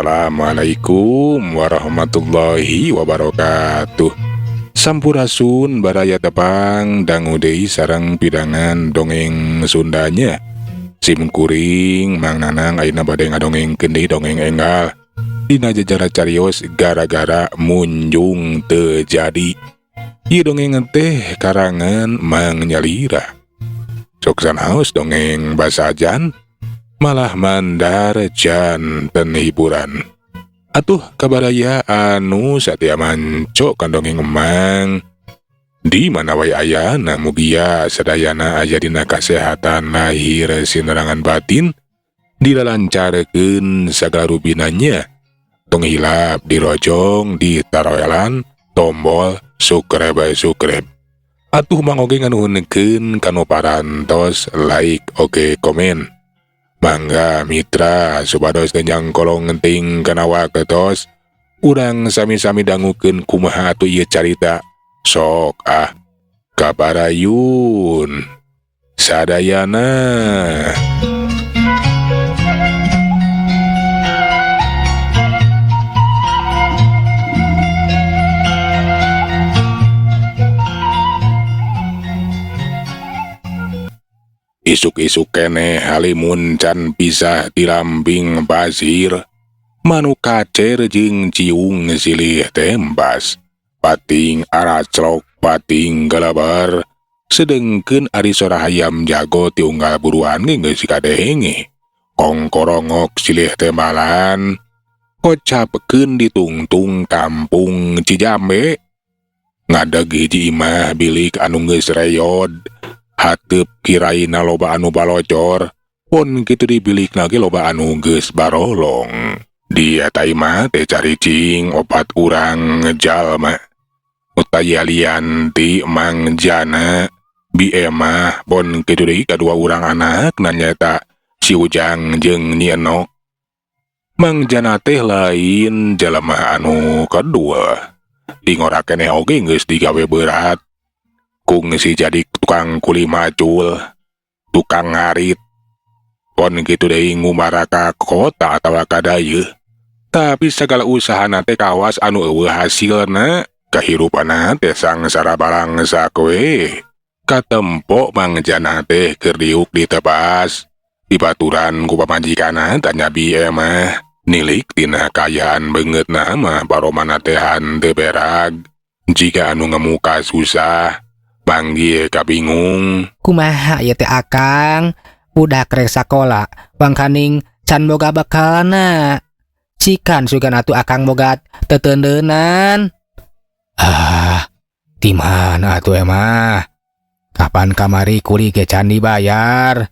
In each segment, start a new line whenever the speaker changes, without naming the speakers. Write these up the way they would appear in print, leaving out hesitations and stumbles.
Assalamualaikum warahmatullahi wabarakatuh. Sampurasun baraya, tepang dangu deui sareng pidangan dongeng Sundanya. Sim kuring Mang Nanang ayeuna bade ngadongengkeun deui dongeng enggal dina jajara carios "Gara-gara Munjung Teu Jadi". Ieu dongeng teh karangan Mang Nyalira. Sok sanaos dongeng basajan, malah mandar janten hiburan. Atuh kabaraya anu satia manco kan dongeng Emang di mana wae ayana, mugia sadayana aya dina kasehatan lahir sinerangan batin, dilalancarkeun sagala rupinanya. Tong hilap dirojong ditaroelan tombol subscribe subscribe. Atuh Mang oge nganuhunkeun kanu parantos like oge komen. Mangga mitra, supados teu nyangkolong teuing kana waktos, urang sami-sami dangukeun kumaha atuh ieu carita. Sok ah, kabarayun sadayana. Isuk-isuk keneh halimun can pisah ti lambing pasir. Manuk kacer jeung ciung silih tembas. Pating araclok, pating galabar. Sedengkeun ari sora hayam jago ti unggal buruan ge geus kadenge. Kongkorongok silih tembalan. Kocapkeun ditungtung kampung Cijambe. Ngadeg hiji imah bilik anu geus reyod. Hateup kiraina loba anu balocor, pon kitu di bilikna ge loba anu geus barolong. Di eta imah teh caricing opat urang jalma. Nu taya lian ti Mang Jana, Bi Emah, pon kitu deui kadua urang anakna, nyaeta si Ujang jeung Nyi Enok. Mang Jana teh lain jalma anu kadua. Ti ngora keneh oge geus digawe berat. Kungsi jadi tukang kuli macul, tukang ngarit. Pon kitu deui ngumara ka kota atawa ka dayeuh. Tapi sagala usahana teh kawas anu euweuh hasilna, kahirupanna teh sangsara balangsak we. Katempo Mang Jana teh keur diuk ditebas. Dibaturan ku pamajikanna tanya Bi Emah. Nilik tina kaayaan beungeutna mah paromana teh henteu berag. Jiga anu ngemuka susah, panggih kabingung.
Kumaha ieu teh, Akang? Budak rek sakola, wangkaning can boga bekalna. Cikan sugan atuh Akang boga teteundeunan. Ah, di mana atuh, Emah? Kapan kamari kuli ge can dibayar.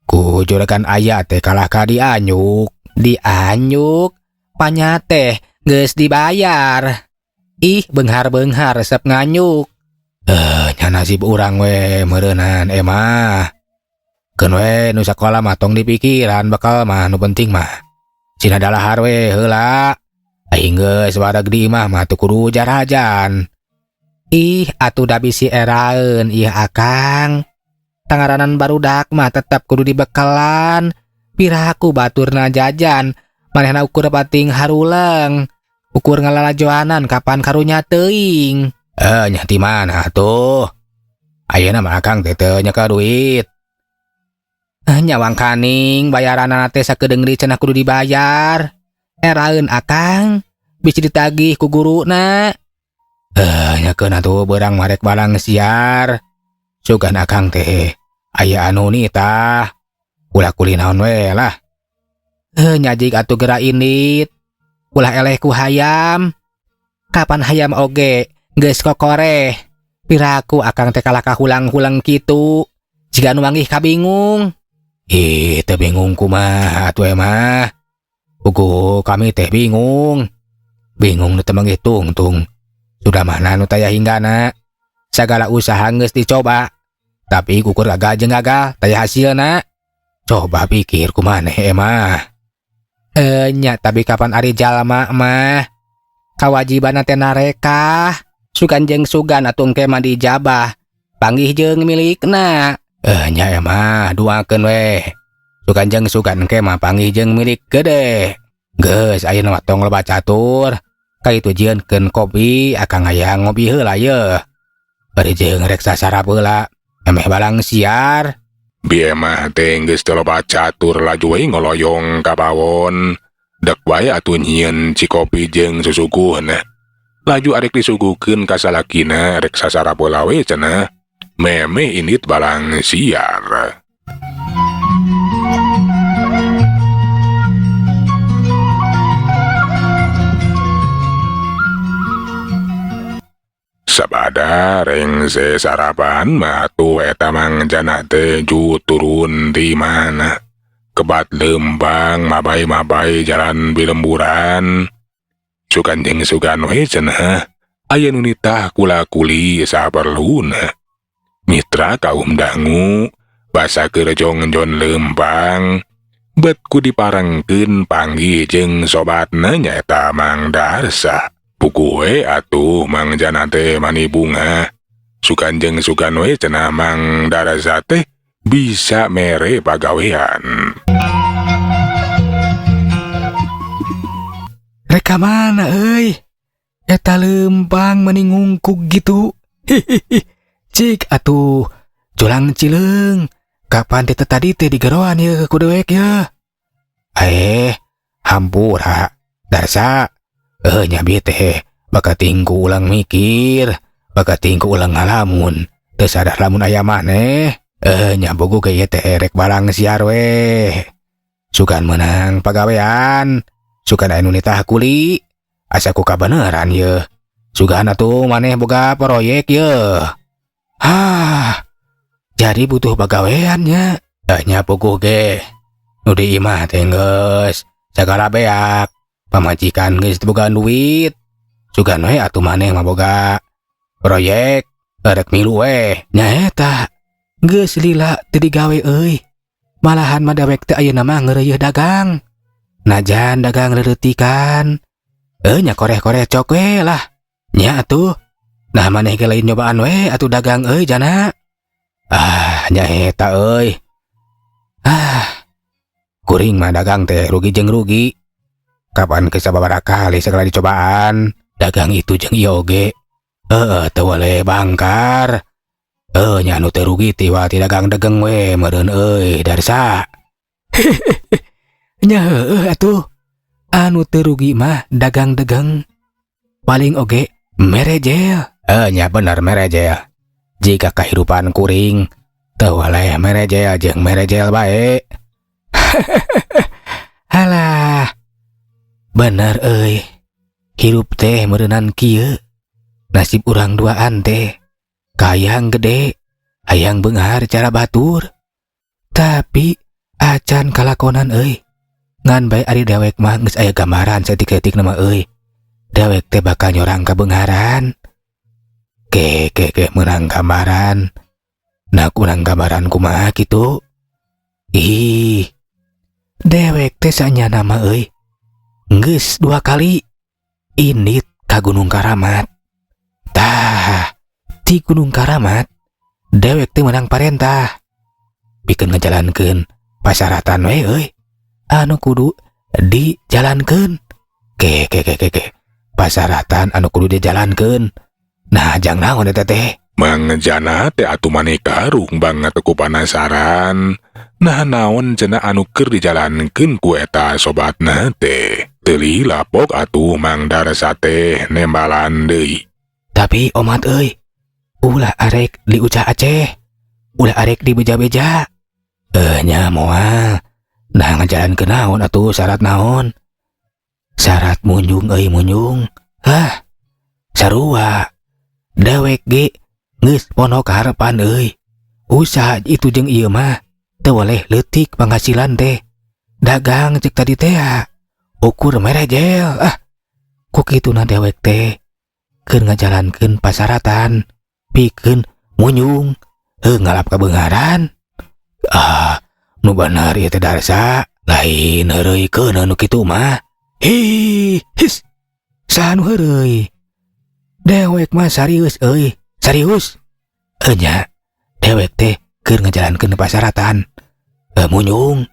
Ku juragan aya teh kalah ka dianyuk. Dianyuk? Panya teh geus dibayar. Ih, beunghar-beunghar resep nganyuk. Eh, nya nasib urang we meureunan, Emah. Keun we nu sakola mah tong dipikiran, bekal mah nu penting mah. Cina dalahar we heula. Aing geus wareg di imah mah teu kudu jarajan. Ih, atuh da bisi eraeun ieu, Akang. Tangaranan barudak mah tetep kudu dibekalan. Piraku baturna jajan, manehna ukur pating haruleng. Ukur ngalalajoanan kapan karunya teuing. Eh, nya ti mana tuh? Ayeuna mah Akang teh teu nyekel duit. Eh, nya wangkaning bayaranana teh sakedeung deui cenah kudu dibayar. Eraeun, Akang, bisi ditagih ku guruna. Eh, nya keun atuh beurang mah rek balang siar. Sugan Akang teh aya anu nitah. Ulah kuli naon we lah. Eh, nyajik atuh geura indit. Ulah eleh ku hayam. Kapan hayam oge geus kokoreh. Piraku Akang teh kalah kahulang-hulang kitu. Jiga nu manggih kabingung. Ih, teu bingung kumaha atuh, Emah? Puguh kami teh bingung. Bingung nu teu manggih tungtung. Sudah mana nu taya hinggana. Sagala usaha geus dicoba. Tapi ukur gagal jeung gagal, taya hasilna. Coba pikir kumaneh, Emah. Eh, nya tapi kapan ari jalma mah kawajiban teh narekah. Sugan jeung sugan atuh engke mah dijabah. Panggih jeung milikna. Eh, nya Emah, duakeun we. Sugan jeung sugan engke mah panggih jeung milik gede. Geus ayeuna mah tong loba catur. Ka itu jieunkeun kopi akang hayang ngopi heula yeuh. Bari jeung rek sasarap heula emeh balang siar.
Bieu mah teh geus teu loba catur laju we ngoloyong ka pawon. Dek wae atuh nyieun cikopi jeung susuguhna. Laju arek disuguhkeun ka salakina rek sasarap heula we cenah. Memeh indit balang siar. Sabada rengse sarapan mah atuh eta Mang Jana teh ju turun di mana. Kebat lembang mabai-mabai jalan bilemburan. Sugan jeung sugan we cenah aya nu nitah kula-kuli saperluna. Mitra kaum dangu basa keur jongjon lempang bet ku diparengkeun panggih jeung sobatna nyaeta Mang Darsa. Puguh we atuh Mang Jana teh mani bunga. Sugan jeung sugan we cenah Mang Darsa teh bisa mere pagawean.
Rek ka mana euy? Eta lempang meni ngungkuk gitu. Hihihi. Cik atuh culang cileung. Kapan teh tadi teh digeroan yeuh ku dewek yeuh. Hampura Darsa. Nya bieu teh bakating ku ulang mikir, bakating ku ulang ngalamun. Teu sadar lamun aya maneh. Nya bogo ge ieu teh rek balang siar weh. Sugan meunang pagawean, sugan aya nu nitah kuli. Asa ku kabeneran yeuh. Sugan atuh maneh boga proyek yeuh. Hah, jadi butuh pagawean nya. Nya puguh ge. Nu di imah teh geus sagala beak. Pamajikan geus teu boga duit. Sugan we atuh maneh mah boga proyek rek milu we. Nya eta geus lila teu digawe euy. Malahan mah dewek teh ayeuna mah ngeureuyeuh dagang. Najan dagang leuleutikan. Nya koreh-koreh cok we lah. Nya atuh. Nah maneh ge lain nyobaan we atuh dagang euy jana. Ah nya eta euy. Ah kuring mah dagang teh rugi jeung rugi. Kapan geus sababaraha kali sagala dicobaan dagang itu jeung ieu oge. Heeh teu boleh bangkar. Nya anu teu rugi teh wa ti dagang degeng we meureun euy Darsa. Nya heueuh atuh. Anu teu rugi mah dagang degeng. Paling oge merejel. Nya bener merejel. Jika kahirupan kuring teu waleh merejel jeung merejel bae. Halah. Bener euy. Hirup teh meureunan kieu. Nasib urang duaan teh kayang gede, hayang beunghar cara batur. Tapi acan kalakonan euy. Ngan bae ari dewek mah geus aya gambaran saeutik-saeutik mah euy. Dewek teh bakal nyorang kabeungharan. Ke ke ke meunang gambaran. Nah kurang gambaran kumaha kitu? Ih. Dewek teh sanyana mah euy. Geus 2 kali indit ka Gunung Karamat. Tah, ti Gunung Karamat dewek teh meunang parentah. Pikeun ngajalankeun pasaratan we euy. Anu kudu dijalankeun. Ke ke ke ke ke. Pasaratan anu kudu dijalankeun. Nah, jang naon eta teh?
Mang Jana teh atuh maneh karung banget ku panasaran. Nah naon cenah anu keur dijalankeun ku eta sobatna teh. Teu lila pok atuh Mang Darsa teh nembalan deui.
Tapi omat euy, ulah arek diucah Aceh, ulah arek dibeja-beja. Nya moal. Nah ngajalankeun naon atuh syarat naon? Syarat munjung euy munjung. Hah? Sarua. Dewek ge geus pono kaharepan euy. Usaha itu jeung ieu mah teu boleh leutik penghasilan teh. Dagang cek tadi teh ukur merejel. Ah, ku kituna dewek teh keur ngajalankeun pasaratan pikeun munjung heuh ngalap kabeungharan. Ah, nu bener ieu teh Darsa, lain heureuykeun anu kitu mah. Hi, his. Saha nu heureuy? Dewek mah serius euy, serius. Nya, dewek teh keur ngajalankeun pasaratan. Munjung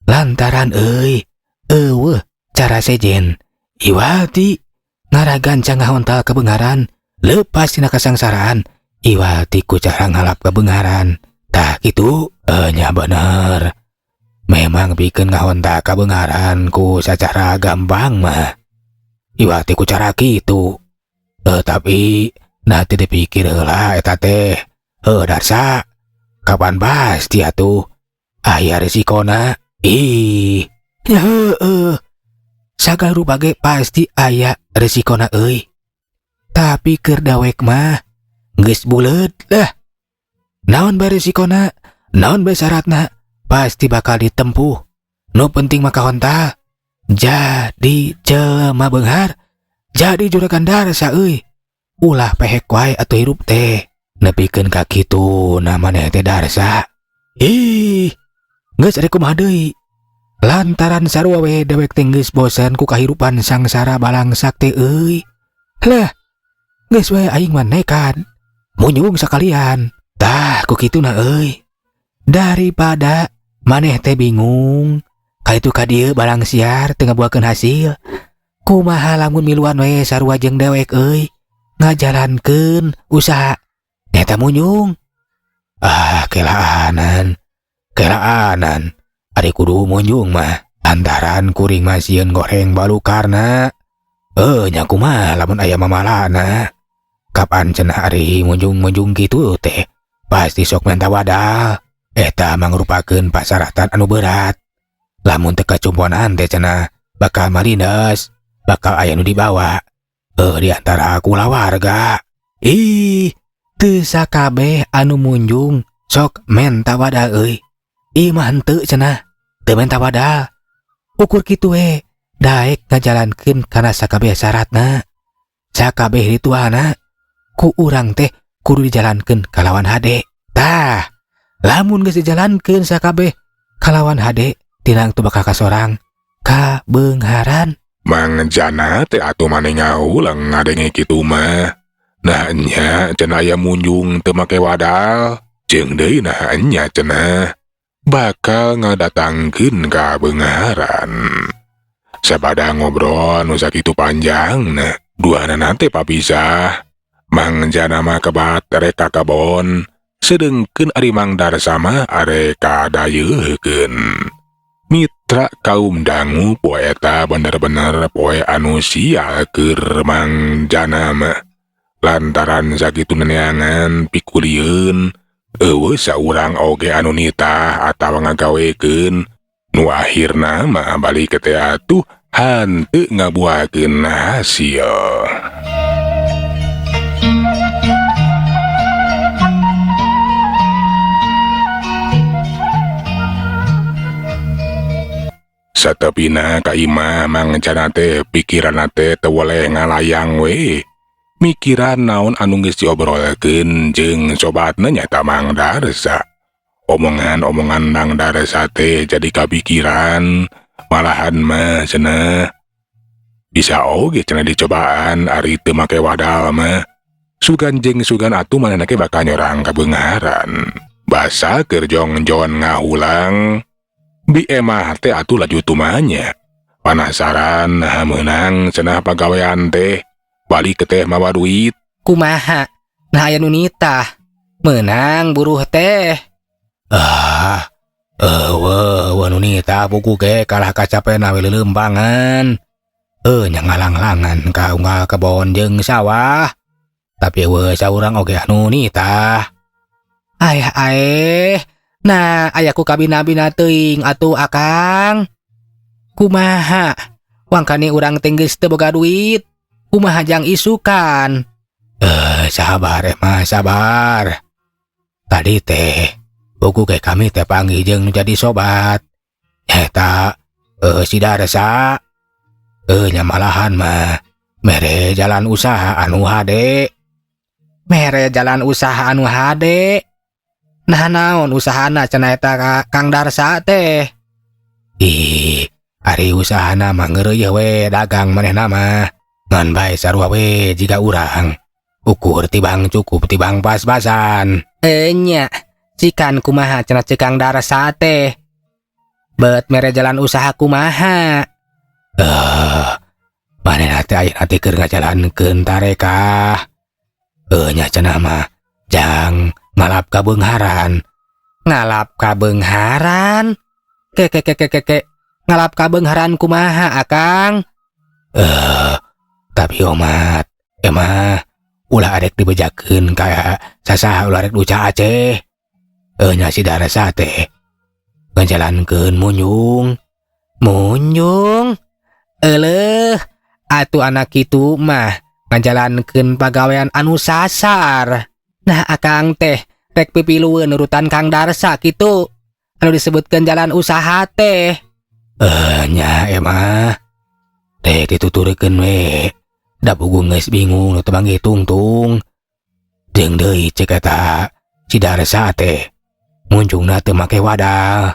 lantaran euy, eueuh Cara sejen iwal ti ngaragancang ngahontal kabeungharan lepas tina kasangsaraan iwal ti ku cara ngalap kabeungharan. Tah kitu nya bener. Memang bikin ngahontal kabeungharan ku sacara gampang mah iwal ti ku cara kitu. Tapi nanti dipikir heula eta teh. Darsa kapan pasti atuh aya resikona. Ih nya heueuh sagala rupa ge pasti aya resikona euy. Tapi keur dawek mah geus buleud lah. Naon bae resikona, naon bae syaratna, pasti bakal ditempuh. Nu penting mah kahontal. Jadi jelema beunghar, jadi juragan Darsa euy. Ulah pehek wae atuh hirup teh. Nepikeun ka kitu na maneh teh Darsa. Ih, geus rek kumaha deui. Lantaran sarua we dewek teh geus bosen ku kahirupan sangsara balangsak teh euy. Lah, geus we aing mah nekat. Munyung sakalian. Tah ku kituna euy. Daripada maneh teh bingung, ka itu ka dieu balang siar teu ngabuakeun hasil. Kumaha lamun miluan we sarua jeung dewek euy ngajalankeun usaha nyaeta munyung. Ah, kelaanan. Kelaanan. Ari kudu munyung mah lantaran kuring mah sieun goreng balukarna. Nya kumaha lamun aya mamalana. Kapan cenah ari munjung-munjung kitu teh pasti sok menta wadal. Eta mangrupakeun pasaratan anu berat. Lamun teu kacumponan teh cenah bakal malindes, bakal aya nu dibawa. Di antara kulawarga. Ih, teu sakabeh anu munjung sok menta wadal euy. Ih mah henteu cenah, teu menta wadal. Ukur kitu we, daek ngajalankeun kana sakabeh syaratna. Sakabeh ritualna ku urang teh kudu dijalankeun kalawan hade. Tah, lamun geus dijalankeun sakabeh kalawan hade, tinang tu bakal kasorang kabeungharan.
Mang Jana teh atuh maneh ngaulang ngadenge kitu mah. Nah nya cenah aya munjung teu make wadal, jeung deui nah nya cenah bakal ngadatangkeun kabeungharan. Sabada ngobrol nu sakitu panjangna, duanana teh papisah. Mang Jana mah kebat rek ka kebon, sedengkeun ari Mang Darsa mah arek kadayeuhkeun. Mitra kaum dangu poe eta bener-bener poe anu sial keur Mang Jana mah. Lantaran sakitu neneangan pikulieun, eueuh saurang oge anu nitah atawa ngagawekeun, nu akhirna mah balik teh atuh hanteu ngabuakeun hasil. Satepina ka imah Mang Jana teh pikiranna teh teu weleh ngalayang we. Mikiran naon anu geus diobrolkeun jeung sobatna nyaeta Mang Darsa. Omongan-omongan Mang Darsa teh jadi kapikiran, malahan mah cenah bisa oge cenah dicobaan ari teu make wadal mah. Sugan jeung sugan atuh manehna ge bakal nyorang kabeungharan. Basa keur jongjon ngahulang, bi emah teh atuh laju tumanya. Panasaran nah meunang cenah pagawean teh. Balik ke teh mawa duit.
Kumaha? Nah aya nu nitah. Meunang buruh teh. Ah, eueuh nu nitah buku ge kalah kacapena we leuleumpangan. Nya ngalanglangan ka unggal kebon jeung sawah. Tapi eueuh saurang oge anu nitah. Ayah aeh. Nah, aya ku kabina-bina teuing atuh akang. Kumaha? Wangkani urang teh geus teu boga duit. Kumaha jang isukan? Sabar mah sabar. Tadi teh buku ge kami teh panggih jeung nu jadi sobat. Eta si Darsa. Nya malahan mah mere jalan usaha anu hade. Mere jalan usaha anu hade. Nah naon usahana cenah eta Kang Darsa teh? Ih, ari usahana mah ngeureuy we dagang manehna mah. Ngan bae sarua we jiga urang. Ukur tibang cukup tibang pas-pasan. Nya, cikan kumaha cenah ceuk Kang Darsa teh. Bet mere jalan usaha kumaha. Eh, manehna teh ayeuna teh keur ngajalankeun tarekah. Eh, nya cenah mah jang ngalap kabeungharan. Ngalap kabeungharan? Ke ke ke ke ke ke. Ngalap kabeungharan kumaha, Akang? Eh, tapi omat, emah ulah arek dibejakeun ka sasaha, ulah arek duca Aceh. Eh, nya si Darsa teh ngajalankeun munjung. Munjung? Eleuh, atuh anak kitu mah ngajalankeun pagawean anu sasar. Nah, Akang teh rek pipilueun nurutan Kang Darsa kitu. Anu disebutkeun jalan usaha teh. Eh, nya emah. Teh dituturkeun we. Da puguh geus bingung nu teu manggih tungtung. Jeung deui cek eta si Darsa teh munjungna teu make wadah.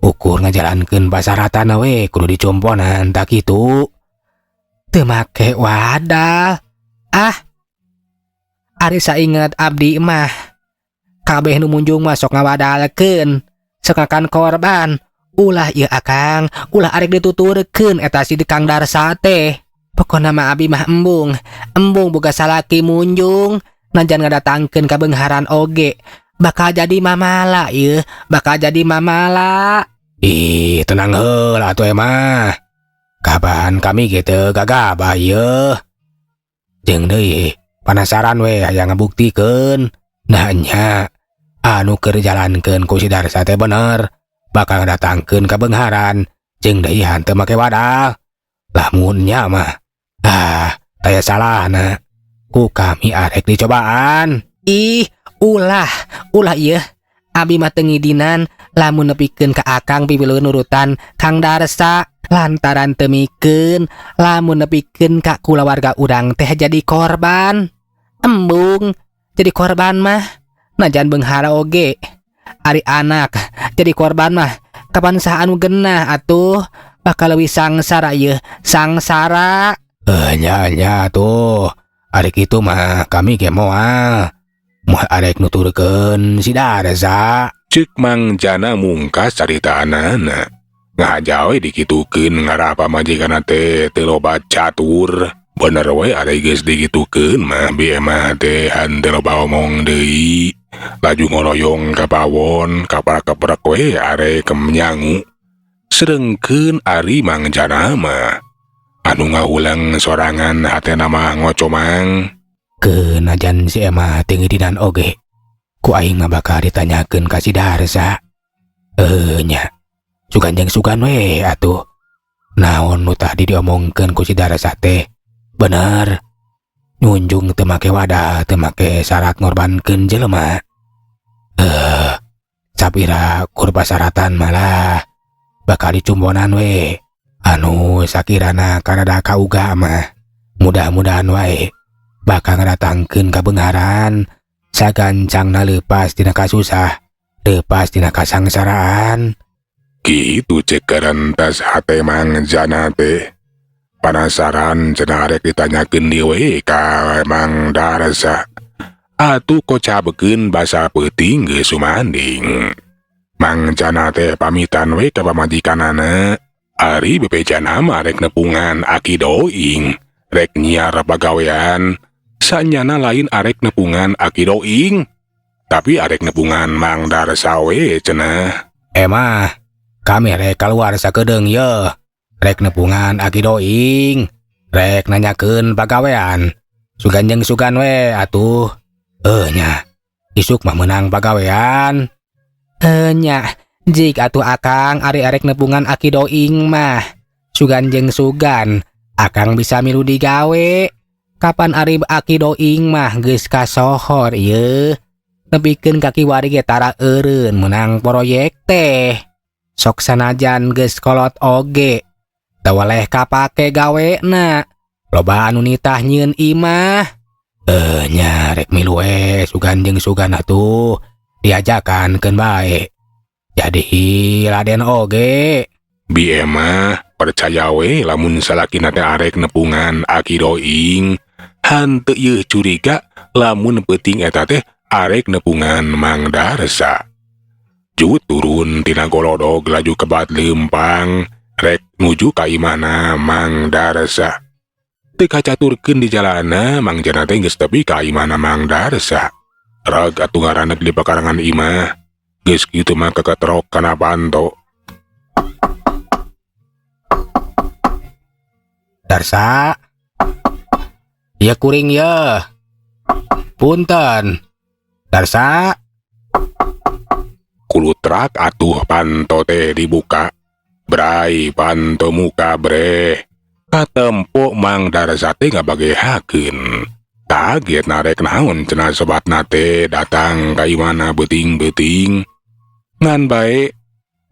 Ukur ngajalankeun pasaratan we kudu dicomponan tak kitu. Teu make wadah. Ah. Ari sainget abdi mah kabeh nu munjung mah sok ngawadalkeun, sok ngakan korban. Ulah ieu, Akang, ulah arek dituturkeun eta si Kang Darsa teh. Pokona mah abi mah embung, embung boga salaki munjung, najan ngadatangkeun kabeungharan oge. Bakal jadi mamala ieu, bakal jadi mamala. Ih, tenang heula atuh emah. Kapan kami gitu gagabah ieu. Jeung deui panasaran we hayang ngabuktikeun. Nah nya anu keur jalankeun ku si Darsa teh bener bakal ngadatangkeun kabeungharan jeung deui hanteu make wadah. Lamun nya mah ah taya salahna ku kami arek dicobaan. Ih, ulah, ulah ieu. Abi mah teu ngidinan lamun nepikeun ka Akang pipilueun nurutan Kang Darsa lantaran teu mikeun lamun nepikeun ka kulawarga urang teh jadi korban. Embung jadi korban mah najan beunghar oge. Ari anak jadi korban mah kapan saha anu genah atuh, bakal leuwih sangsara ieu, sangsara. Eh, nya nya tuh. Ari kitu mah kami ge moal. Moal arek nuturkeun si Darsa.
Cek Mang Jana mungkas caritanana. Ngahaja we dikitukeun ngarah pamajikanna teh teu loba catur. Bener we ari geus dikitukeun mah Bi Emah teh henteu loba omong deui. Laju ngoroyong ka pawon, kaprak-keprek we arek nyangu. Sedengkeun ari Mang Jana mah anu ngahuleng sorangan hatena mah ngocomang.
Kenajan si Emah teu ngidinan oge, ku aing mah bakal ditanyakeun ka si Darsa. Eh nya, sugan jeung sugan we atuh. Naon nu tadi diomongkeun ku si Darsa teh bener. Nyunjung teu make wadah, teu make syarat ngorbankeun jelema. Eh, sapira kur pasaratan malah bakal dicumponan we. Anu sakirana karada kauga mah mudah-mudahan wae bakal ngadatangkeun kabeungharan sagancangna leupas tina kasusah, leupas tina kasangsaraan.
Kitu cek karentas hate Mang Jana teh. Panasaran cenah arek ditanyakeun deui we ka Mang Darsa. Atuh kocapkeun basa peuting geus sumanding. Mang Jana teh pamitan we ka pamajikanana. Ari bebejana mah rek nepungan Aki Doing, rek nyiar pagawean. Sanyana lain arek nepungan Aki Doing, tapi arek nepungan Mang Darsa we cenah.
Emah, kami rek keluar sakedeung ye. Rek nepungan Aki Doing, rek nanyakeun pagawean. Sugan jeung sugan we atuh. Eh nya, isuk mah menang pagawean. Eh nya, jik atuh Akang ari arek nepungan Aki Doing mah. Sugan jeung sugan, Akang bisa milu digawe. Kapan ari Aki Doing mah geus kasohor ieu. Nepikeun ka kiwari ge tara eureun menang proyek teh. Sok sanajan geus kolot oge, teu weleh kapake gawena. Loba anu nitah nyieun imah. Eh nya rek milu we sugan jeung sugan atuh diajakan keun bae. Jadi laden oge.
Bi Emah percaya we lamun salakina teh arek nepungan Aki Doing. Hanteu ieu curiga lamun peuting eta teh arek nepungan Mang Darsa. Jut turun tina golodog laju kebat lempang. Rek nuju ka imahna Mang Darsa. Teu kacaturkeun di jalana, Mang Jana teh geus tepi ka imahna Mang Darsa. Rag atuh ngaranna di pekarangan imah. Geus kitu mah keketrok kana panto.
Darsa. Ya kuring ya. Punten. Darsa.
Kulutrak atuh panto teh dibuka. Brai panto muka breh. Katempo Mang Darsa teh ngabagehakeun. Kaget narek naon cenah sobatna teh datang ka imahna beuting-beuting. Ngan bae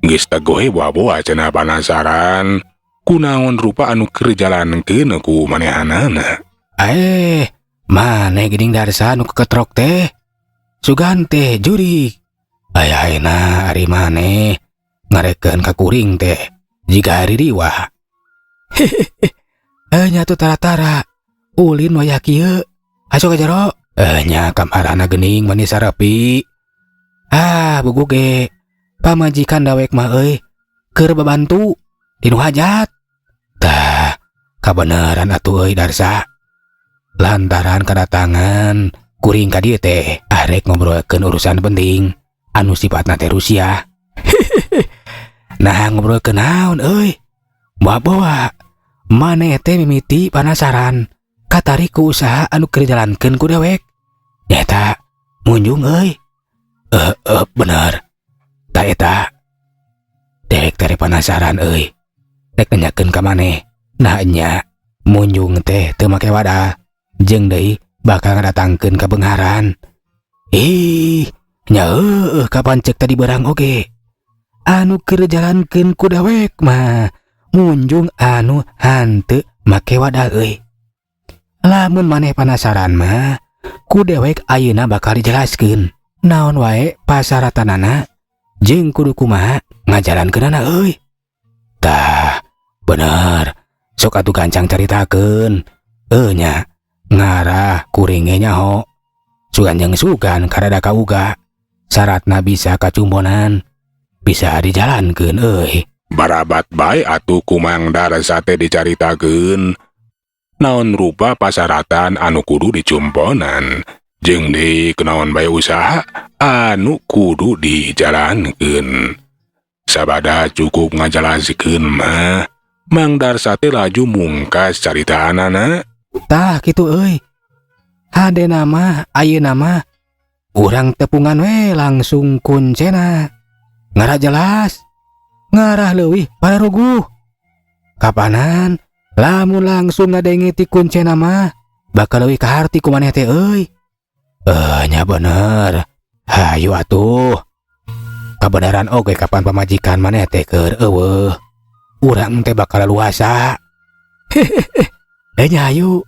geus tegohe boa-boa cenah panasaran. Kunaon rupa anu keur jalankeun ku manehanana.
Maneh geuning Darsa nu keketrok teh. Sugan teh jurig. Aya ayeuna ari maneh ngarekeun ka kuring teh jiga ari riwah. Hehehe. Nya tuh tara-tara ulin wayah kieu. Asup ka jero. Nya kamarana geuning mani sarepi. Ah, bugu ge. Pamajikan dawek mah euy keur babantu dinu hajat. Tah, kabeneran atuh euy Darsa. Lantaran kedatangan kuring ka dieu teh arek ngobrolkeun urusan penting anu sifatna teh Rusia. Nah, ngobrolkeun naon euy? Bawa maneh teh mimiti panasaran katarik ku usaha anu keur dijalankeun ku dewek. Nyaeta munjung euy. Bener. Ta eta dewek teh panasaran euy. Rek nanyakeun ka maneh. Nah nya munjung teh teu make wadah jeung deui bakal ngadatangkeun kabeungharan. Ih, nya heueuh kapan cek tadi berang oge. Anu keur dijalankeun ku dewek mah munjung anu hanteu make wadah euy. Lamun maneh panasaran mah ku dewek ayeuna bakal dijelaskeun naon wae pasaratanana jeung kudu kumaha ngajalankeunana euy. Tah, bener. Sok atuh gancang caritakeun. Nya ngarah kuring ge nyaho. Sugan jeung sugan karada kauga. Syaratna bisa kacumponan, bisa dijalankeun euy.
Barabat bae atuh ku Mang Darsa teh dicaritakeun. Naon rupa pasaratan anu kudu dicumponan, jeung deui kunaon bae usaha anu kudu dijalankeun. Sabada cukup ngajelaskeun mah, Mang Darsa teh laju mungkas caritaanana.
Tah kitu euy. Hadena mah ayeuna mah urang tepungan we langsung kuncena. Ngarah jelas, ngarah leuwih pararuguh. Kapanan lamun langsung ngadenge ti kuncena mah bakal leuwih kaharti ku maneh teh euy. Nya bener. Hayu atuh. Kabeneran oge kapan pamajikan maneh teh keur eueuh. Urang teh bakal luasa. Hehehe. Nya hayu.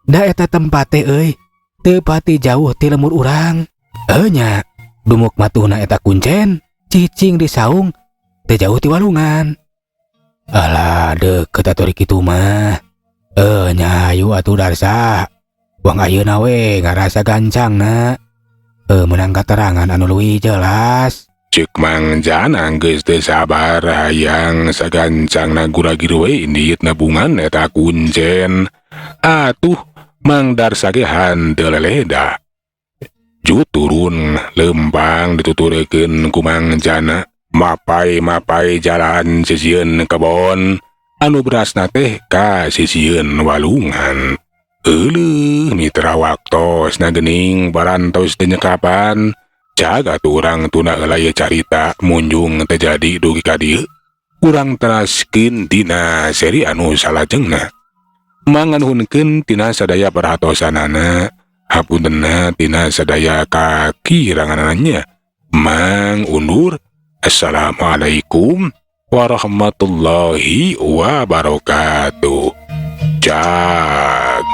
Da eta tempat teh euy teu pati jauh ti lembur urang. Nya dumuk matuhna eta kuncen cicing di saung teu jauh ti walungan. Alah deukeut atuh kitu mah. Nya hayu atuh Darsa. Wang ayeuna we ngarasa gancangna. Meunang katerangan anu leuwih jelas.
Ceuk Mang Jana geus teu sabar hayang sagancangna guragir we indit nabungan eta kuncen. Atuh Mang Darsa ge hanteu leleda. Ju turun lempang dituturkeun ku Mang Jana. Mapai-mapai jalan sisieun kebon anu berasna teh ka sisieun walungan. Euleuh mitra waktosna geuning parantos teu nyekapan. Jaga tuh urang tuna heula ieu carita munjung teu jadi dugi ka dieu. Urang teraskeun dina seri anu salajengna. Manganuhunkeun tina sadaya perhatosanana, hapuntenna tina sadaya kakiranganana. Mang undur. Assalamualaikum warahmatullahi wabarakatuh. Cak.